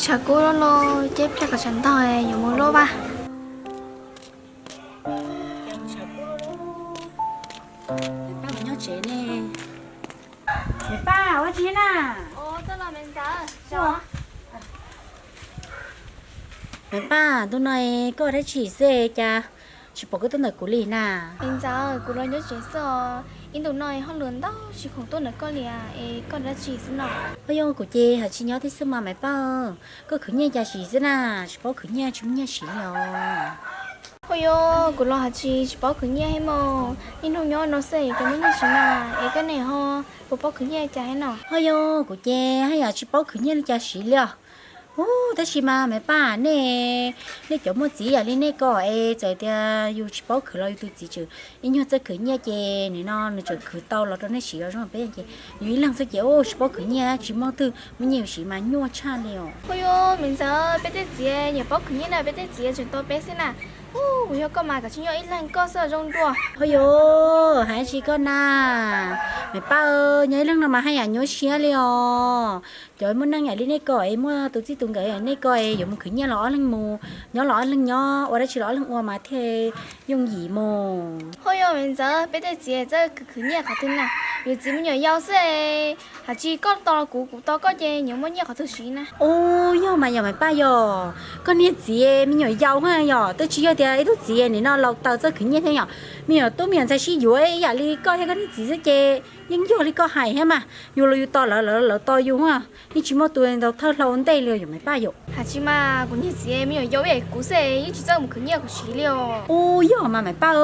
Tshav kub loj loj, ces pliag kom tshav ntog yuav mus luaj vaj. Pab nyob tsev ne. Niam Paj, ua tsi na? Niam Paj, ntu no koj ua dab tsi xwb cas tsis pom koj tuaj ntawm kuv li na? Niam ntxawm, kuv los nyob tsev xwb os. Ib ntu no hauj lwm ntau tsis khoom tuaj ntawm koj li es koj ua dab tsi xwb no? Ho yog kuv ces haj tsis nyob thiab xwb mas Maiv Paj, koj khwv nyiaj cas siv xwb na, tsis paub khwv nyiaj tsis muaj nyiaj siv li os. Ho yog kuv los haj tsis tsis paub khwv nyiaj thiab mas, niaj hnub nyob no xwb es cas muaj nyiaj siv na, es koj ne ho puas paub khwv nyiaj cas thiab no? Ho yog kuv ces haj yam tsis paub khwv nyiaj li cas siv li os. Ub, tab sis mas Maiv Paj, nej, nej cov muaj txiv yam li nej ko es txawm tias yus tsis paub khwv los yus tus txiv tseem ib nyuag txawj khwv nyiaj ces nim no nws tseem khwv tau los rau nej siv os. Zoo peb ces yus ib leeg xwb ces ub tsis paub khwv nyiaj, tsis muaj twg muaj nyiaj yus siv mas nyuaj tshaj li os. Ho yog Maiv ntxawm, peb tej txiv nyiam paub khwv nyiaj na, peb tej txiv tseem tau peb xwb na. Ub, kuv yog koj mas kav tsij nyob ib leeg koj xwb zoo dua. Ho yog, hais tsis koj na, Maiv Paj, nyob ib leeg no mas haj yam nyuaj siab li os. Cov muaj neej yam li nej ko es muaj tus txij tus nkawm yam nej ko es yuav mus khwv nyiaj los ob leeg mus, nyob los ob leeg nyob, ua dab tsi los ob leeg ua mas thiaj yooj yim mus. Ho yog Maiv ntxawm, peb tej txiv txawj khwv nyiaj qhov twg na, yus txiv me nyuam yaus xwb, haj tsis koj tos los kuv, kuv tos koj ces yuav muaj nyiaj qhov twg siv na? Ub, yog mas yog Maiv Paj yog, koj niag txiv me nyuam yaus yog, twb tsis yog tias ib tug txiv nim no laus taws txawj khwv nyiaj thiab yom. Me nyuam tub me nyuam ntxhais sib yuav ib yam li koj thiab koj niag txiv xwb ces yeej yog li koj hais thiab mas, yus los yus tos lawv, lawv los lawv tos yus, yeej tsis muaj tus ntau thawj hlau ntej li yom Maiv Paj yom. Haj tsis mas kuv niag txiv me nyuam yaus ib yam kuv xwb yeej tsis txawj mus khwv nyiaj khwv siv li os. Ub, yog mas Maiv Paj.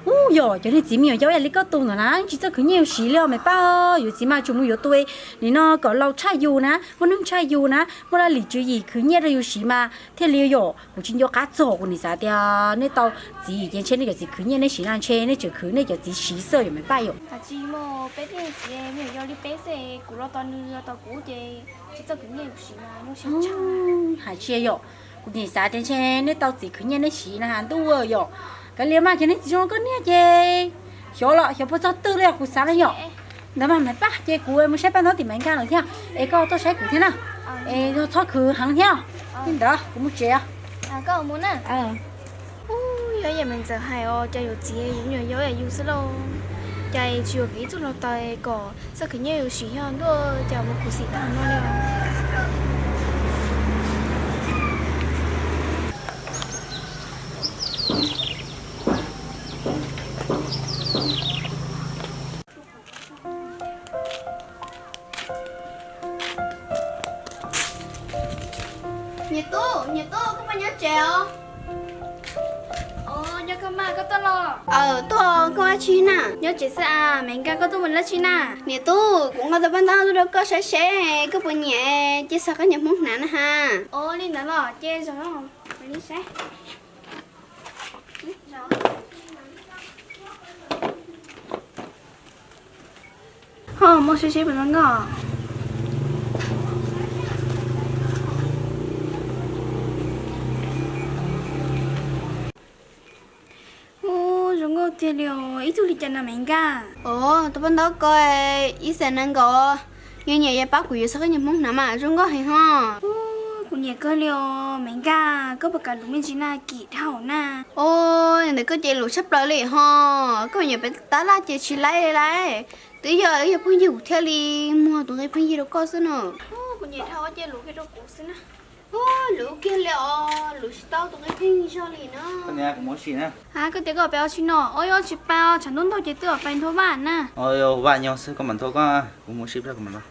Ub, yog cov niag txiv me nyuam yaus yam li koj tus ntawd na tsis txawj khwv nyiaj khwv siv li os Maiv Paj. Yus txiv mas tsuas mus yuav tus nim no kom laus tshaj yus na, muaj neej tshaj yus na, muaj laj lim tswv yim khwv nyiaj rau yus siv mas thiaj li yom. Kuv tsis nco qab txog, kuv nim xav tias nej tau txiv ces ntshe nej cov txiv khwv nyiaj nej siv no ntshe nej tseem khwv nej cov txiv siv xwb yom Maiv Paj yom. Haj tsis mas peb tej txiv me nyuam yaus li peb xwb, kuv los tos nws los tos kuv ces tsis txawj khwv nyiaj khwv siv mas nyuaj siab tshaj. Haj tsis yom, kuv nim xav tias ntshe nej tau txiv khwv nyiaj nej siv na has ntuj yom. Kav liam mas cov niag txiv zoo koj niag ces xyov los xyov puas txog twg li os kuv xav na yom. Ntawd mas Maiv Paj ces kuv mus saib paj ntaub tim Maiv Nkaj lawm thiab es koj tuaj saib kuv thiab na. Es yog txhob khwv heev thiab. Li ntawd kuv mus tsev os. Ub, yog yam Maiv ntxawm hais os, cas yuav txiv yus me nyuam yaus yam yus xwb lauj. Cas tsis yuav kev ib txoj hlau taws kom txawj khwv nyiaj yus siv yog ntuj, cas mus khuv xim tag no li. Niam tub, niam tub, koj puas nyob tsev os? Nyob koj mas, koj tuaj los? Aw, tuaj, koj ua dab tsi na? Nyob tsev xwb as, Maiv Nkaj koj tuaj mus dab tsi na? Niam tub, kuv nqa tus paj ntaub tuaj rau koj saib seb koj puas nyiam, cia xav koj nyiam Hmoob hnav na ha. Ua li ntawd los ces zoo li saib. Ho muab saib seb puas zoo nkauj. Ub, zoo nkauj tiag li os, ib tug li cas na Maiv Nkaj? Os, tus paj ntaub ko ib xees nees nkaum, yog nyiam yuav pab kuv yuav xav koj nyiam Hmoob hnav mas zoo nkauj heev ho. Ub, kuv nyiam kawg li os Maiv Nkaj, koj puas kam luv me ntsis na, kim dhau na. Os, ntawm koj ces luv tshaj plaws li ho, koj nyiam pem tab laj ces tsis laib li lauj. Twb yog wb yog phooj ywg kuv thiaj li muag tus nqi phooj ywg rau koj xwb na. Kuv nyiam dhau ces luv kiag rau kuv xwb na. Luv kiag li os, luv tsis tau tus nqi phooj ywg zog li na. Ha, koj tias koj pem ua tsi no? Os, yuav tsis pais os, tshav ntuj ntaug ces twb pais nthuav vaj na. Vaj nyob xwb, koj mam nthuav koj, kuv mus sib pliag kuv mam los.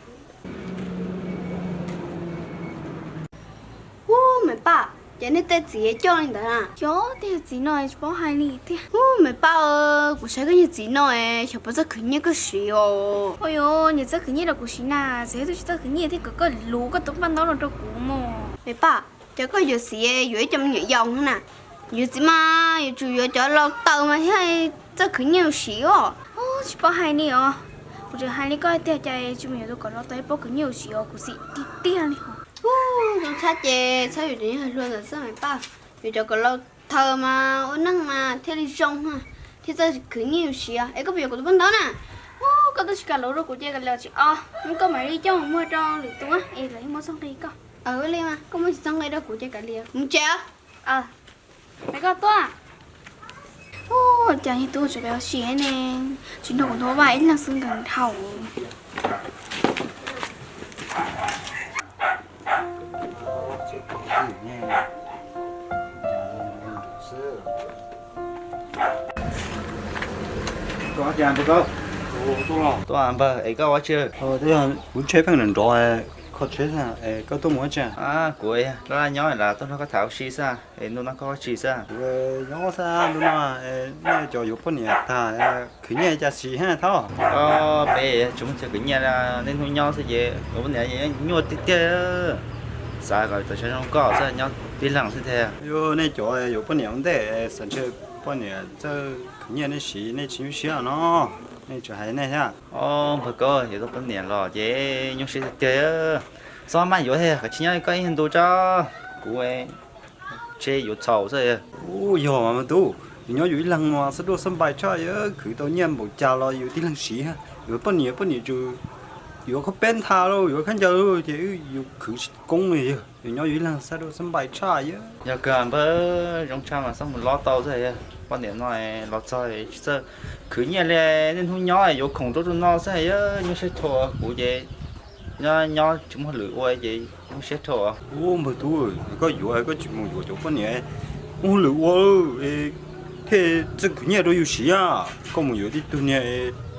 Ub, Maiv Paj, ces nej tej txiv coj li ntawd na? Xyov tej txiv no tsis paub hais li thiab. Ub, Maiv Paj, kuv saib koj niag txiv no xyov puas txawj khwv nyiaj koj siv os. Ua yuav nyiam txawj khwv nyiaj rau kuv siv na, txawm yog twb tsis txawj khwv nyiaj thiab kom koj luv koj tus paj ntaub no rau kuv mog. Maiv Paj, cov koj yuav txiv yuav ib co me nyuam yaus na, yuav txiv mas yuav tsum yuav cov laus taws mas thiaj txawj khwv nyiaj siv os. Tsis paub hais li os, kuv tseem hais li koj tiag cas tsis mus yuav tus kom laus taws paub khwv nyiaj siv os, kuv xim tiag tiag li os. Zoo tshaj ces txhob yuav cov nyob hais hlua ntawd xwb Maiv Paj, yuav cov kom laus taws mas ua neej mas thiaj li zoo, thiaj txawj khwv nyiaj siv. Es koj puas yuav kuv tus paj ntaub na? Koj twb tsis kam luv rau kuv ces kav liam tsis o, koj mam li coj mus muag rau lwm tus es lawv yeej muab txoj nqi koj. Li mas koj muaj tsis txog nqe rau kuv ces kav liam, mus tsev. Peb koj tuaj. Ua cas niag tub tseem pem ua si ne, tsis nrog kuv ntua vaj ib leeg xwb nkees dhau. Tuaj npawg, es koj ua tsi? Kuv tsheb pheej nrov nrov, kho tsheb xwb, koj tuaj mus ua tsi? Kuv laj laj nyob los tuaj nrog koj tham ua si xwb, es ntu no koj ua tsi xwb? Nyob xwb, ntu no nej cov yuav poj niam tag, khwv nyiaj cas siv thiab thab. Peb tsis muaj chaw khwv nyiaj, niaj hnub nyob xwb ces yuav poj niam nyuaj tiag tiag. Xav kom tau chaw zoo koj xwb, nyob tib leeg xwb tiag. Nej cov yuav poj niam ua ntej xav ntshe poj niam txawj khwv nyiaj nej siv, nej tsis nyuaj siab no, nej tsis hais nej thiab. Npawg Kaub, yuav tau poj niam los ces nyuaj siab tiag tiag. Xob maj yuav thiab, koj tsis nyob koj ib ntu tso, kuv tsis yuav txhaum xwb. Ub, yog mas tub, yus nyob yus ib leeg mas xab duaj xab npais tshaj, yuav khwv tau nyiaj npaum cas los yus tib leeg siv, yuav poj niam, poj niam tsuas yuav khaub peb ntha lauj, yuav khaub ncaws lauj ces yus khwv tsis koob li. Yus nyob yus ib leeg xab duaj xab npais tshaj. Yog kawg npawg, zoo tshaj mas xob mus lob tau xwb. Poj niam no los txog tsis txawj khwv nyiaj li, niaj hnub nyob yuav khoom rau rau no xwb, nyuaj siab dhau. Kuv ces nyob nyob tsis muaj hauj lwm ua ces nyuaj siab dhau. Ub, npawg tub, koj yuav koj tsis mus yuav cov poj niam muaj hauj lwm ua thiaj txawj khwv nyiaj rau yus siv. Koj mus yuav tib tug niag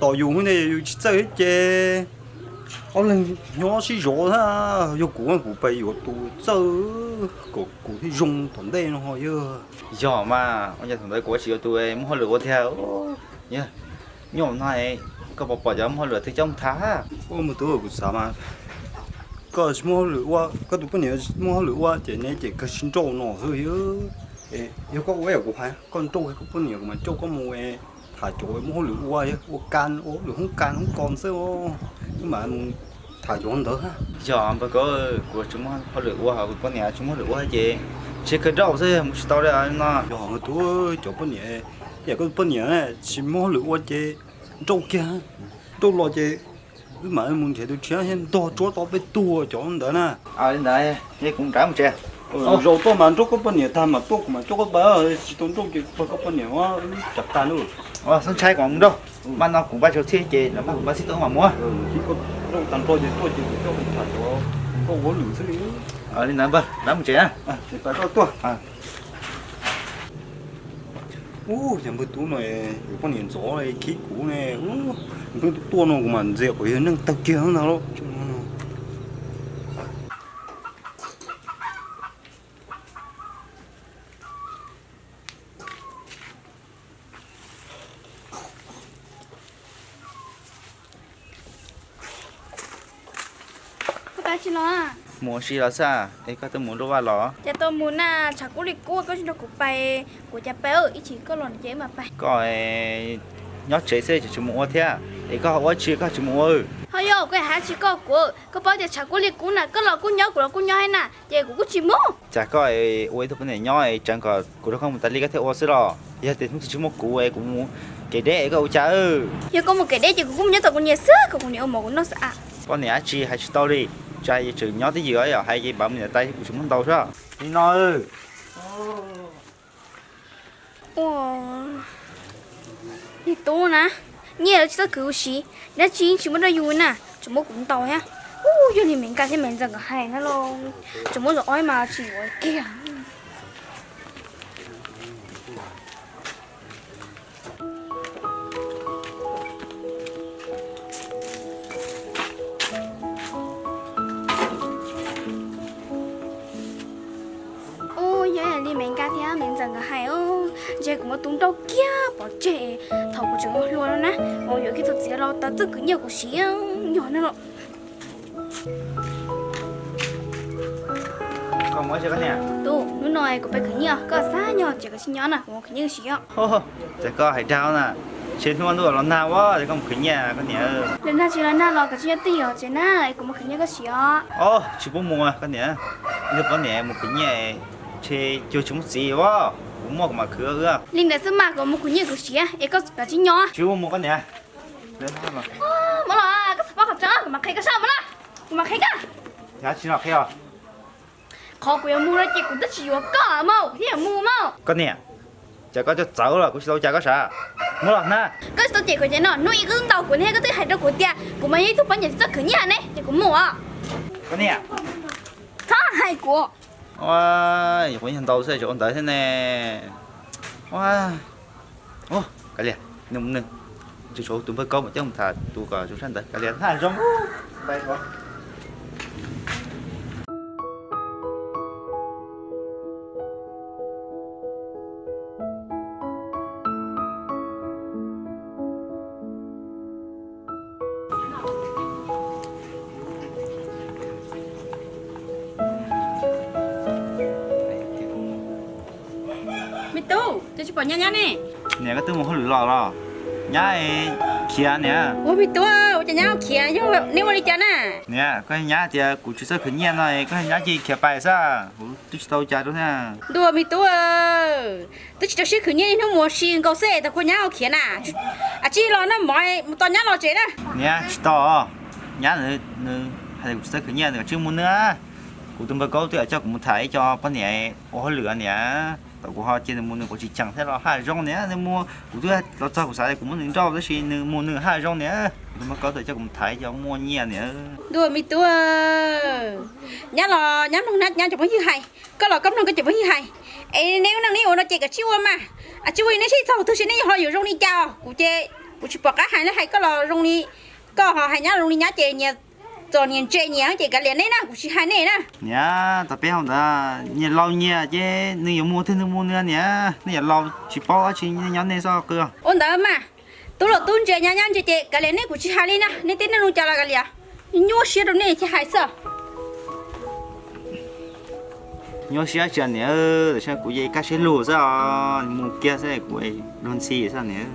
tos yus xwb ne, yus tsis txawj thiab ces ob leeg nyob sib zov thiab. Yog kuv, kuv pais yuav tus txawj kom kuv thiaj zoo tom ntej no yog. Yog mas, ua cas thaum ntawd kuv tsis yuav tus muaj hauj lwm ua tiag. Nyuaj no, koj puas pom cov muaj hauj lwm twg coj mus tham? Ua, npawg tub, kuv xav mas koj tsis muaj hauj lwm ua, koj tus poj niam muaj hauj lwm ua ces neb ces kawg sib nrauj no xwb. Yog koj ua yam kuv hais, koj nrauj koj poj niam, kuv mam coj koj mus tham cov muaj hauj lwm ua, ua kas, ua hauj lwm hoob kas hoob kos xwb, wb mam mus tham cov ntawd. Yog npawg Kaub, kuv tsis muaj hauj lwm ua, kuv poj niam tsis muaj hauj lwm ua ces tsis kawg nrauj xwb, mus tsis tau li no. Yog npawg tub, cov poj niam, yam koj poj niam tsis muaj hauj lwm ua ces nrauj kiag, nrauj los ces wb mam mus nrhiav tus tshiab thiab ntog tsuab tau peb tug cov ntawd na. Li ntawd, kuv rov mus tsev. Zaum tuaj mas nrauj koj poj niam tag mas tuaj kuv mam coj koj pais, tsis tau nrauj ces pawg koj poj niam wb cav tag lawm. Xob ntshai kom mus nrauj, mas no kuv npaj tsau txhij ces lawv npaj kuv npaj txhij tuaj wb mam mus. Nrauj tag nrho ces tuaj ces kuv coj kuv tham cov koj ua hauj lwm xwb li. Li ntawd npawg, rov mus tsev na. Ces pais koj tuaj. Ub, yog npawg tub no, yuav poj niam ntxov khib kuv ne. Ub, npawg tub tuaj no kuv mam ntxias kom yog neeg tawg kiag ntag lauj. Koj pais tsi los? Mus ua si los xwb. Es koj twb mus luaj vaj los? Cas tau mus na, tshav kub li kub koj tsis nrog kuv pais, kuv cas pais, ib chim koj los ces wb mam pais. Koj nyob tsev xwb tseem tsis mus ua thiab, es koj ua tsi koj tsis mus ua? Ho yog kuv hais tsis koj kuv, koj paub tias tshav kub li kub na, koj los kuj nyob kuv los kuj nyob thiab na, ces kuv kuj tsis mus. Cas koj ua ib tug poj niam nyob es tseev kom kuv nrog koj mus tas li koj thiaj ua xwb los? Yog tias hnub twg tsis muaj kuv es kuv mus kev deb es koj ua cas? Yog koj mus kev deb ces kuv kuj mus nyob tom kuv niam xwb, kom kuv niam ua mov kuv noj xwb a. Poj niam dab tsi hais tsis tau li, tsam yuav tsum nyob twj ywm yom, hais ces pab mus niam tais kuv tsis muaj ntau xwb. Li no. Ua, niag tub na, nyiaj tsis txawj khwv huv si, dab tsi tsis muab rau yus na, tseem muab kuv ntaus thiab. Ub, yog li me nkaj thiab me ntxawm nkawd hais na los, tseem muab zov ob mas tsis yuav kiag. Ub, yog li me nkaj thiab me ntxawm nkawd hais, ntshe kuv muab tub nrauj kiag pov tseg, thaum kuv tseem ua hluas no na, uas yuav kiag tus txiv los tau txawj khwv nyiaj kuv siv, yog na los. Koj mus ua si koj niam? Tub, hnub no kuv pais khwv nyiaj, koj xav nyob tsev koj tsis nyob na, kuv mus khwv nyiaj siv os. Ces koj hais dag na, ntshe hnub ntuj los nag ua ces koj mus khwv nyiaj koj niam. Los nag tsis los nag los koj tsis nyob twj ywm tsev na, kuv mus khwv nyiaj koj siv os. Os, tsis pub mus koj niam, ib tug poj niam mus khwv nyiaj, ntshe cuag tsis muaj txiv ua, kuv muaj kuv mam khwv wb. Li ntawd xwb mas kuv mus khwv nyiaj kuv siv, es koj kav tsij nyob. Tsis pub mus koj niam. Mus los, koj xav paub qhov tseeb kuv mam qhia koj sab mus na, kuv mam qhia koj. Yog tsis los qhia os. Qhov kuv yuav mus no ces kuv twb tsis yuav koj mas thiaj yuav mus mas. Koj niam, cas koj coj txawv los kuv tsis tau cas koj sav. Muab los na. Koj tsis tau cem kuv ces no hnub ib koj twb ntaus kuv thiab koj twb hais rau kuv tias kuv mas yog ib tug poj niam tsis txawj khwv nyiaj ne ces kuv mus os. Koj niam, txhob hais kuv. Ua, kuv yog ntaus xwb tsis ua ntawd thiab ne. Ua, kav liam, nws mus nws, tsis tshua tus npawg Kaub mas coj mus tham tus kom zoo sab ntawd, kav liam, haj zoo. Me tub, cas tsis pom nyab nyab ne? Niam, koj twb mus hauj lwm los los? Nyab khiav niam. Ua me tub, ua cas nyab khiav, yog neb ua li cas na? Niam, koj nyab tias kuv tsis txawj khwv nyiaj no koj nyab cia li khiav pais xwb, kuv twb tsis tau cas rau thiab. Ntuj, me tub, twb tsis rau siab khwv nyiaj, hnub mus si nkaus xwb tau koj nyab khiav na. Tsis los noj mov mus tos nyab los tsev na. Niam, tsis tos, nyab nws hais tias kuv tsis txawj khwv nyiaj nws kom tsij mus nws. Kuv tus npawg Kaub twb coj kuv mus tham ib co poj niam ua hauj lwm niam, tau kuv ho cia nws mus nws kuv tsis cheem thiab los haj zoo niam, nws mus kuv twb los txog kuv xav tias kuv muab nws nrauj tab sis nws mus nws haj zoo niam. Kuv tus npawg Kaub twb coj kuv mus tham ib co muaj nyiaj niam. Ntuj, me tub, nyab los nyab mloog nyab cov phooj ywg hais, koj los koj mloog koj cov phooj ywg hais. Es neb lub neej neb ua no ces kom tsij ua mas, tsij ua neb seb txog thaum twg seb neb ho yuav zoo li cas. Kuv ces kuv tsis pom qab hais li, hais koj los zoo li, koj ho hais nyab zoo li nyab ces nyias txom nyias ntse nyias ces kav liam neb na, kuv tsis hais nej na. Niam, tau peb hau ntawd nyias laus nyias ces nws yuav mus twg nws mus nws niam, nej yuav laus tsis paub dab tsi nyob nej txoj qw. Ua ntawd mas, tub los tub ntse nyab nyab ntse ces kav liam neb, kuv tsis hais li na, nej tib neeg zoo cas los kav liam, nyuaj siab rau nej thiaj hais xwb. Nyuaj siab tsis niam, tam sim no kuv yeej kaj siab lug xwb os, mus kiag xwb kuv luag ntxhi xwb niam.